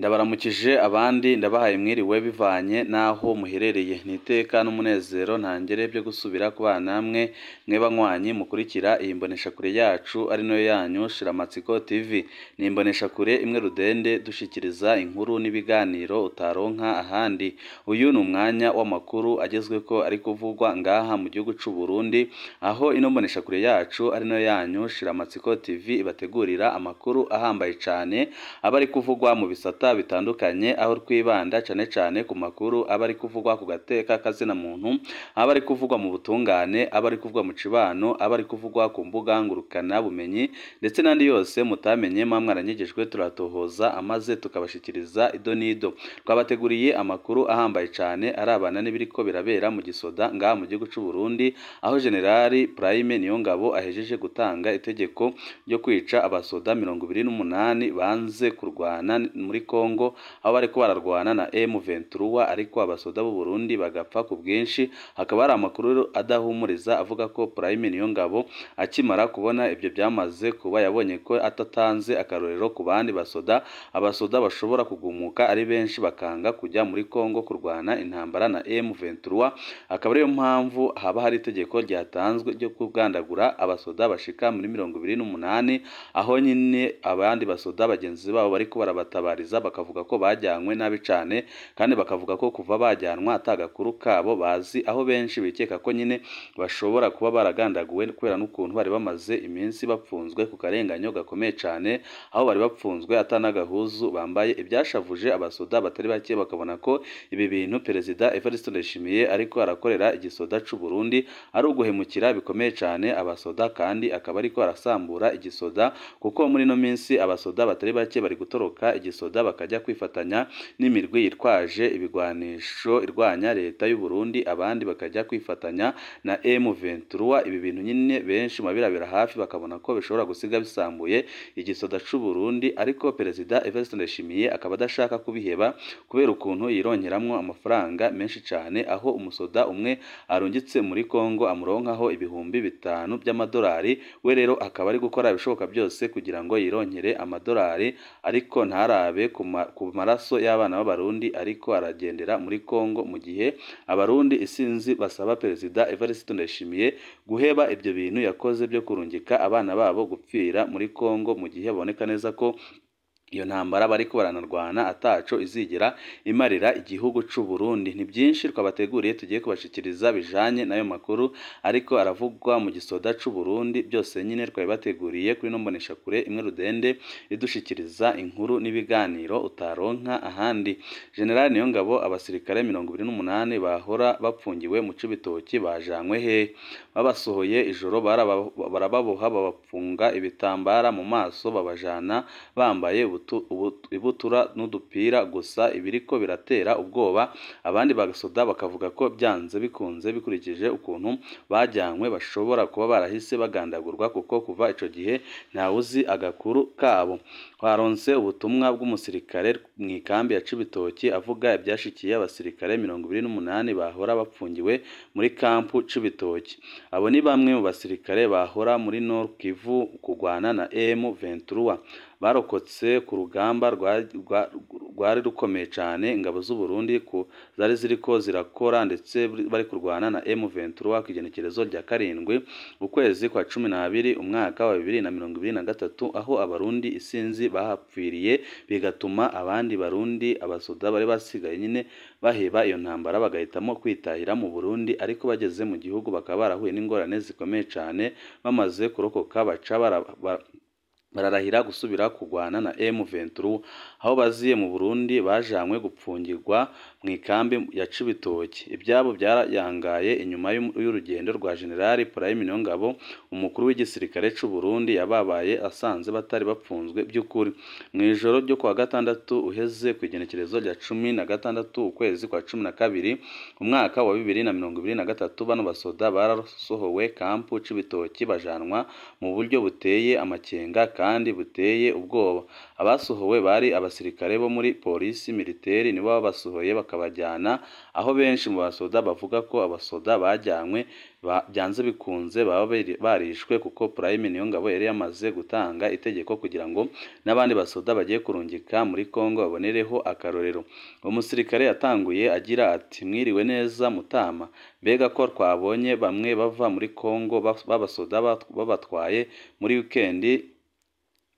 Ndabaramukije abandi ndabahaye mwiriwe bivanye n'aho muherereye, ni iteka n'umunezero ntangere byo gusubira kubana namwe mwe banywanyi mukurikira iyi mboneshakure yacu ari nayo yanyu Shiramatsiko TV. Ni imboneshakure imwe rudende dushikiriza inkuru n'ibiganiro utaronka ahandi. Uyu ni umwanya w'amakuru agezweko ari kuvugwa ngaha mu gihugu c'u Burundi, aho ino mboneshakure yacu ari nayo yanyu Shiramatsiko TV ibategurira amakuru ahambaye cane aba ari kuvugwa mu bisata bitandukanye, aho twibanda cane cane ku makuru aba ari kuvugwa ku gateka kazina muntu, aba ari kuvugwa mu butungane, aba ari kuvugwa mu cibano, aba ari kuvugwa ku mbuga ngurukana bumenyi ndetse n'andi yose mutamenye mwa mwaranyegejwe, turatohoza amaze tukabashikiriza ido n'ido. Twabateguriye amakuru ahambaye cane arabana n'ibiriko birabera mu gisoda ngaha mu gihugu c'u Burundi, aho Generali Prime Niyongabo ahejeje gutanga itegeko ryo kwica abasoda 28 banze kurwana muri Kongo, aho bariko bararwana na M23, ariko abasoda b'u Burundi bagapfa ku bwinshi. Hakaba hari amakuru adahumuriza avuga ko Prime Niyongabo akimara kubona ibyo byamaze kuba yabonye ko atatanze akarorero ku bandi basoda, abasoda bashobora kugumuka ari benshi bakanga kujya muri Kongo kurwana intambara na M23. Akaba ariyo mpamvu haba hari itegeko ryatanzwe ryo kugandagura abasoda bashika muri 28, aho nyine abandi basoda bagenzi babo bariko barabatabariza bakavuga ko bajyanywe nabi cane, kandi bakavuga ko kuva bajyanwa atagakuru kabo bazi, aho benshi bikeka ko nyine bashobora kuba baragandaguwe kubera n'ukuntu bari bamaze iminsi bapfunzwe ku karenganyo gakomeye cane, aho bari bapfunzwe atanagahuzu bambaye. Ibyashavuje abasoda batari bake bakabona ko ibi bintu Perezida Evariste Ndayishimiye ariko arakorera igisoda c'u Burundi ari uguhemukira bikomeye cane abasoda, kandi akaba ariko arasambura igisoda, kuko muri ino minsi abasoda batari bake bari gutoroka igisoda bakajya kwifatanya n'imirwi yitwaje ibigwanisho irwanya leta y'u Burundi, abandi bakajya kwifatanya na M23. Ibi bintu nyine benshi mabirabira hafi bakabona ko bishobora gusiga bisambuye igisoda c'u Burundi, ariko Perezida Evariste Ndayishimiye akaba adashaka kubiheba kubera ukuntu yironkeramwo amafaranga menshi cane, aho umusoda umwe arungitse muri Kongo amuronkaho 5000 by'amadolari. We rero akaba ari gukora ibishoboka byose kugira ngo yironkere amadolari, ariko ntarabe ku maraso y'abana b'abarundi ariko aragendera muri Kongo, mu gihe abarundi isinzi basaba Perezida Evariste Ndayishimiye guheba ibyo bintu yakoze byo kurungika abana babo gupfira muri Kongo, mu gihe baboneka neza ko iyo ntambara bariko baranarwana ataco izigera imarira igihugu c'u Burundi. Ni byinshi twabateguriye tugiye kubashikiriza bijanye n'ayo makuru ariko aravugwa mu gisoda c'u Burundi, byose nyine twabibateguriye kuri no mboneshakure imwe rudende idushikiriza inkuru n'ibiganiro utaronka ahandi. General Niyongabo, abasirikare 28 bahora bapfungiwe mu Cibitoki bajanywe he? Babasohoye ijoro barababoha babapfunga ibitambara mu maso babajana bambaye ibutura n'udupira gusa, ibiriko biratera ubwoba abandi bagasoda bakavuga ko byanze bikunze bikurikije ukuntu bajyanywe bashobora kuba barahise bagandagurwa, kuko kuva ico gihe ntawuzi agakuru kabo. Twaronse ubutumwa bw'umusirikare mu ikambi ya Cibitoki avuga ibyashikiye abasirikare 28 bahora bapfungiwe muri kampu Cibitoki. Abo ni bamwe mu basirikare bahora muri Nord Kivu kugwana na M23 barokotse ku rugamba rwari rukomeye cane ingabo z'u Burundi zari ziriko zirakora ndetse bari kurwana na M23 ku igenekerezo rya 7 ukwezi kwa 12 umwaka wa 2023, aho abarundi isinzi bahapfiriye bigatuma abandi barundi abasoda bari basigaye nyine baheba iyo ntambara bagahitamo kwitahira mu Burundi, ariko bageze mu gihugu bakaba barahuye n'ingorane zikomeye cane. Bamaze kurokoka baca bararahira gusubira kugwana na M23. Aho baziye mu Burundi bajanywe gupfungirwa mu ikambi ya Cibitoki. Ibyabo byarayangaye inyuma y'urugendo rwa General Prime Niyongabo, umukuru w'igisirikare c'u Burundi, yababaye asanze batari bapfunzwe by'ukuri. Mu ijoro ryo kuwa gatandatu uheze ku igenekerezo rya 16 ukwezi kwa 12 umwaka wa 2023, bano basoda barasohowe kampu Cibitoki bajanwa mu buryo buteye amakenga kandi buteye ubwoba. Abasohowe bari abasirikare bo muri polisi militaire, nibo babasohoye bakabajyana aho benshi mu basoda bavuga ko abasoda bajyanywe byanze bikunze baba barishwe, kuko Prime Niyongabo yari yamaze gutanga itegeko kugira ngo n'abandi basoda bagiye kurungika muri Kongo babonereho akarorero. Uwo musirikare yatanguye agira ati: "Mwiriwe neza Mutama, mbega ko twabonye bamwe bava muri Kongo b'abasoda babatwaye muri weekend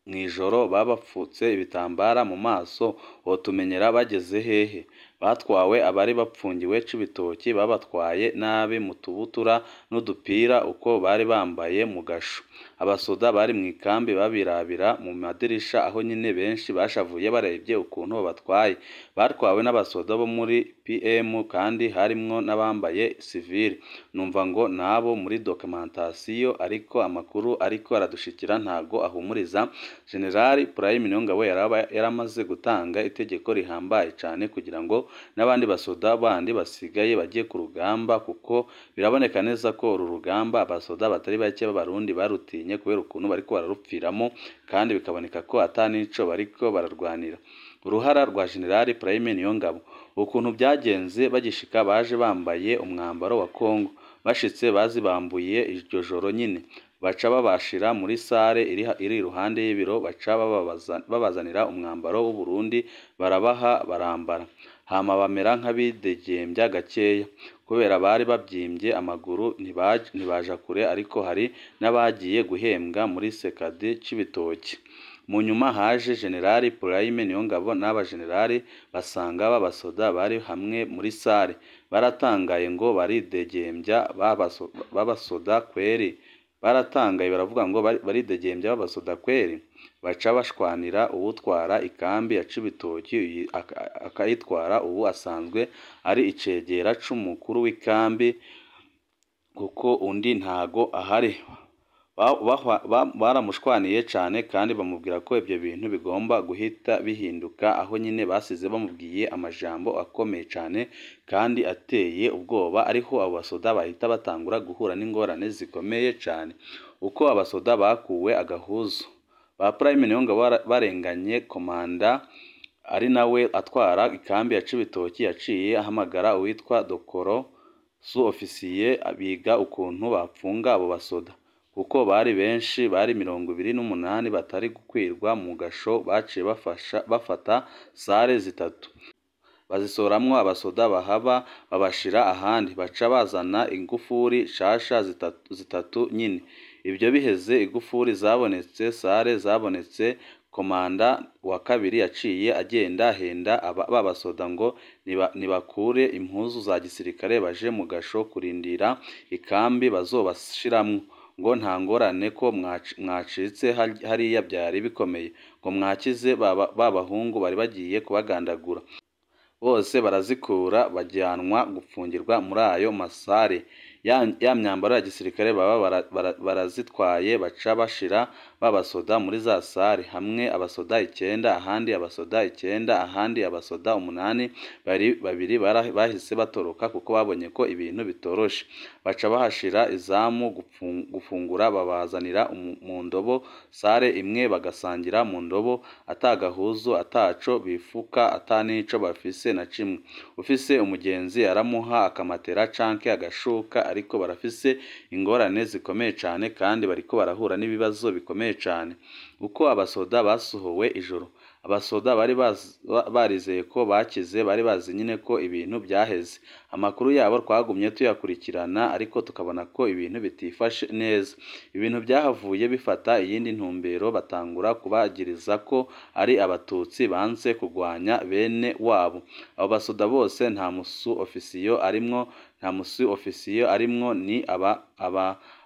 mw'ijoro babapfutse ibitambara mu maso, wotumenyera bageze hehe? Batwawe abari bapfungiwe Cibitoki, babatwaye nabi mu tubutura n'udupira uko bari bambaye mu gasho. Abasoda bari mw'ikambi babirabira mu madirisha, aho nyine benshi bashavuye barebye ukuntu babatwaye. Batwawe n'abasoda bo muri PM kandi harimwo n'abambaye sivile. Numva ngo nabo muri documentation, ariko amakuru ariko aradushikira ntago ahumuriza." General Prime Niyongabo yaramaze gutanga itegeko rihambaye cane kugira ngo n'abandi basoda bandi basigaye bagiye ku rugamba, kuko biraboneka neza ko uru rugamba abasoda batari bake b'Abarundi barutinye kubera ukuntu bariko bararupfiramo, kandi bikaboneka ko ata nico bariko bararwanira. Uruhara rwa General Prime Niyongabo, ukuntu byagenze bagishika baje bambaye umwambaro wa Kongo, bashitse bazibambuye iryo joro nyine, baca babashira muri sare iri iruhande y'ibiro, baca babazanira umwambaro w'Uburundi barabaha barambara, hama bamera nk'abidegembya gakeya kubera bari babyimbye amaguru ntibaja kure, ariko hari n'abagiye guhembwa muri Sekadi Cibitoki. Mu nyuma haje General Prime Niyongabo n'abajenerali basanga b'abasoda bari hamwe muri sare, baratangaye ngo baridegembya b'abasoda kweri, baratangaye baravuga ngo baridegembya b'abasoda kweri. Baca bashwanira uwutwara ikambi ya Cibitoki akayitwara, ubu asanzwe ari icegera c'umukuru w'ikambi kuko undi ntago ahari. Baramushwaniye cane kandi bamubwira ko ibyo bintu bigomba guhita bihinduka, aho nyine basize bamubwiye amajambo akomeye cane kandi ateye ubwoba, ariho abo basoda bahita batangura guhura n'ingorane zikomeye cane. Uko abasoda bakuwe agahuzu, ba Prime Niyongabo barenganye komanda ari nawe atwara ikambi ya Cibitoki, yaciye ahamagara uwitwa Dokoro su ofisiye, biga ukuntu bapfunga abo basoda kuko bari benshi, bari 28 batari gukwirwa mu gasho. Baciye bafata sare zitatu bazisoramwo abasoda bahaba babashira ahandi, baca bazana ingufuri shasha zitatu nyine. Ibyo biheze igufuri zabonetse, sare zabonetse, komanda wa kabiri yaciye agenda ahenda babasoda ngo nibakure impuzu za gisirikare baje mu gasho kurindira ikambi bazobashiramwo, ngo nta ngorane ko mwacitse hariya byari bikomeye, ngo mwakize babahungu bari bagiye kubagandagura. Bose barazikura bajyanwa gupfungirwa muri ayo masare. Ya myambaro ya gisirikare baba barazitwaye, baca bashira babasoda muri za sare, hamwe abasoda 9, ahandi abasoda 9, ahandi abasoda 8. Babiri bahise batoroka kuko babonye ko ibintu bitoroshe, baca bahashira izamu gufungura, babazanira mu ndobo sare imwe bagasangira mu ndobo, atagahuzu ataco bifuka atanico bafise na kimwe. Ufise umugenzi aramuha akamatera canke agashuka, ariko barafise ingorane zikomeye cane kandi bariko barahura n'ibibazo bikomeye cane. Uko abasoda basohowe ijoro, abasoda bari barizeye ko bakize, bari bazi nyine ko ibintu byaheze. Amakuru yabo twagumye tuyakurikirana, ariko tukabona ko ibintu bitifashe neza. Ibintu byahavuye bifata iyindi ntumbero, batangura kubagiriza ko ari abatutsi banze kugwanya bene wabo. Abo basoda bose nta musu ofisiyo arimwo, nta musu ofisiyo arimwo, ni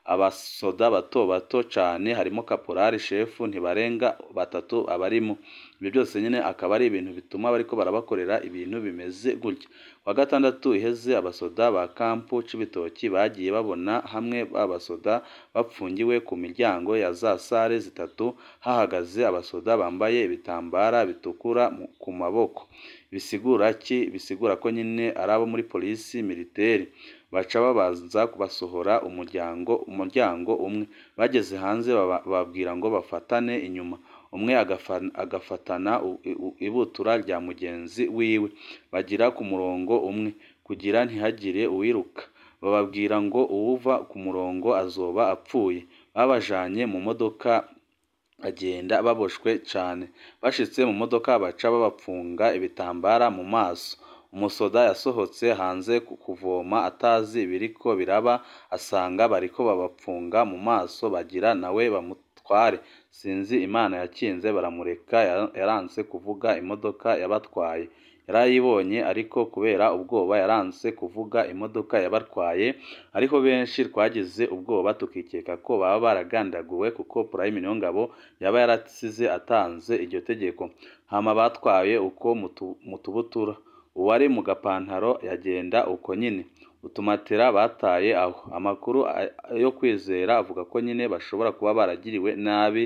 abasoda bato bato cane, harimo kaporari shefu, ntibarenga 3 abarimo. Ibyo byose nyine akaba ari ibintu bituma bariko barabakorera ibintu bimeze gutya. Wa gatandatu iheze abasoda ba kampu Cibitoki bagiye babona hamwe babasoda bapfungiwe ku miryango ya za sare zitatu, hahagaze abasoda bambaye ibitambara bitukura ku maboko. Bisigura ki? Bisigura ko nyine ari abo muri polisi militaire. Baca babanza kubasohora umuryango umwe, bageze hanze bababwira ngo bafatane inyuma, umwe agafatana ibutura rya mugenzi wiwe, bagira ku murongo umwe kugira ntihagire uwiruka. Bababwira ngo uwuva ku murongo azoba apfuye. Babajanye mu modoka bagenda baboshwe cane. Bashitse mu modoka baca babapfunga ibitambara mu maso. Umusoda yasohotse hanze kuvoma atazi ibiriko biraba, asanga bariko babapfunga mu maso bagira nawe bamutware. Sinzi Imana yakinze baramureka, yaranse kuvuga imodoka yabatwaye. Yarayibonye ariko kubera ubwoba yaranse kuvuga imodoka yabatwaye. Ariko benshi twagize ubwoba tukikeka ko baba baragandaguwe kuko Prime Niyongabo yaba yarasize atanze iryo tegeko. Hama batwaye uko mu tubutura, uwari mu gapantaro yagenda uko nyine, utumatera bataye aho. Amakuru yo kwizera avuga ko nyine bashobora kuba baragiriwe nabi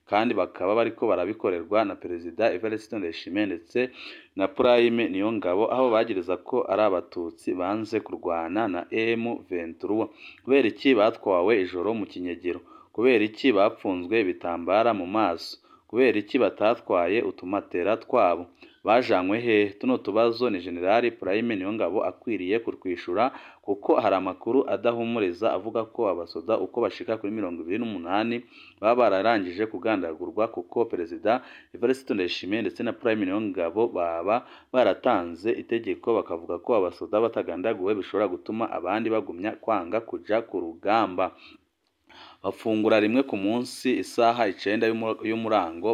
kandi bakaba bariko barabikorerwa na Perezida Evariste Ndayishimiye ndetse na Prime Niyongabo, aho bagiriza ko ari abatutsi banze kurwana na M23. Kubera iki batwawe ijoro mu kinyegero? Kubera iki bapfunzwe ibitambara mu maso? Kubera iki batatwaye utumatera twabo? Bajanywe hehe? Tuno tubazo ni General Prime Niyongabo akwiriye kutwishura, kuko hari amakuru adahumuriza avuga ko abasoda uko bashika kuri 28 baba bararangije kugandagurwa, kuko Perezida Evariste Ndayishimiye ndetse na Prime Niyongabo baba baratanze itegeko bakavuga ko abasoda batagandaguwe bishobora gutuma abandi bagumya kwanga kuja ku rugamba. Bafungura rimwe ku munsi isaha 9 y'umurango,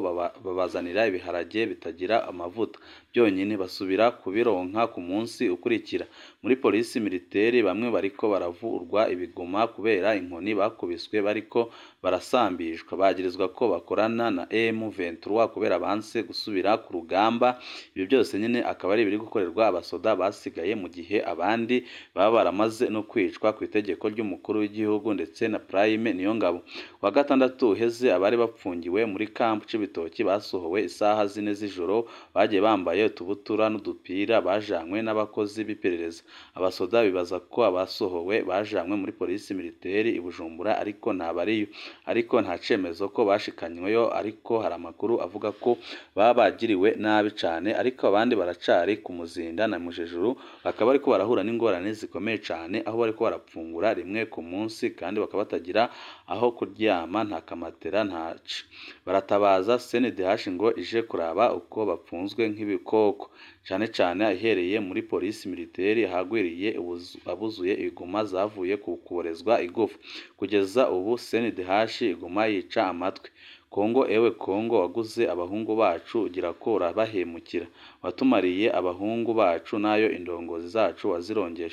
babazanira ibiharage bitagira amavuta byonyine, basubira kubironka ku munsi ukurikira. Muri polisi militaire bamwe bariko baravurwa ibiguma kubera inkoni bakubiswe bariko barasambishwa, bagirizwa ko bakorana na M23 kubera banse gusubira ku rugamba. Ibyo byose nyine akaba ari ibiri gukorerwa abasoda basigaye, mu gihe abandi baba baramaze no kwicwa ku itegeko ry'umukuru w'igihugu ndetse na Prime Niyongabo. Wa gatandatu uheze abari bapfungiwe muri camp Cibitoki basohowe isaha 4 z'ijoro, bagiye bambaye utubutura n'udupira, bajanywe n'abakozi b'iperereza. Abasoda bibaza ko abasohowe bajanywe muri polisi militaire i Bujumbura, ariko ntabariyo, ariko nta cemezo ko bashikanyweyo. Ariko hari amakuru avuga ko baba bagiriwe nabi cane, ariko abandi baracari ku Muzinda na Mujejuru, bakaba bariko barahura n'ingorane zikomeye cane, aho bariko barapfungura rimwe ku munsi kandi bakaba batagira aho kuryama, nta kamatera, ntaci. Baratabaza CNDH ngo ije kuraba uko bapfunzwe nk'ibikoko, cane cane ihereye muri polisi militaire hagwiriye abuzuye iguma zavuye ku kuborezwa igufa. Kugeza ubu CNDH iguma yica amatwi. Kongo ewe Kongo, waguze abahungu bacu ugira ko urabahemukira, watumariye abahungu bacu nayo indongozi zacu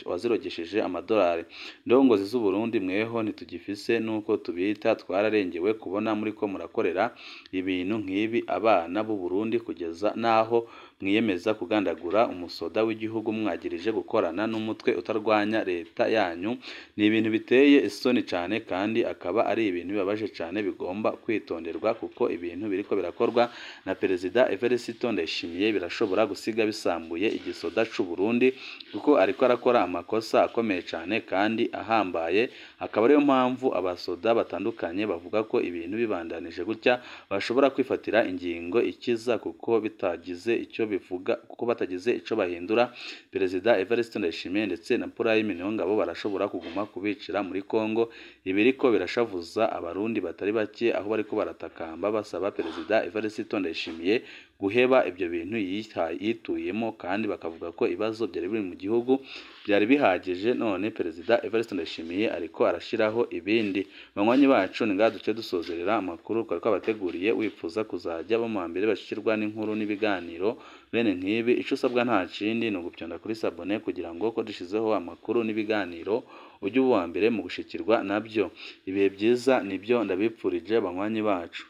wazirogesheje amadolari. Ndongozi z'u Burundi mweho ntitugifise nuko tubita, twararengewe kubona muriko murakorera ibintu nk'ibi abana b'u Burundi, kugeza naho mwiyemeza kugandagura umusoda w'igihugu mwagirije gukorana n'umutwe utarwanya leta yanyu. Ni ibintu biteye isoni cane kandi akaba ari ibintu bibabaje cane bigomba kwitonderwa, kuko ibintu biriko birakorwa na Perezida Evariste Ndayishimiye birashobora gusiga bisambuye igisoda c'u Burundi, kuko ariko arakora amakosa akomeye cane kandi ahambaye. Akaba ariyo mpamvu abasoda batandukanye bavuga ko ibintu bibandanije gutya bashobora kwifatira ingingo ikiza, kuko bitagize icyo bivuga, kuko batagize ico bahindura Perezida Evariste Ndayishimiye ndetse na Prime Niyongabo barashobora kuguma kubicira muri Kongo. Ibiriko birashavuza abarundi batari bake, aho bariko baratakamba basaba Perezida Evariste Ndayishimiye guheba ibyo bintu yituyemo, kandi bakavuga ko ibibazo byari biri mu gihugu byari bihagije, none Perezida Evariste Ndayishimiye ariko arashiraho ibindi. Banywanyi bacu, ni ngaha duce dusozerera amakuru twari twabateguriye. Wifuza kuzajya bo mu mbere bashikirwa n'inkuru n'ibiganiro bene nk'ibi, ico usabwa nta kindi ni ugupyonda kuri sabone kugira ngo ko dushizeho amakuru n'ibiganiro ujye uba uwa mbere mu gushikirwa nabyo. Ibihe byiza nibyo ndabipfurije banywanyi bacu.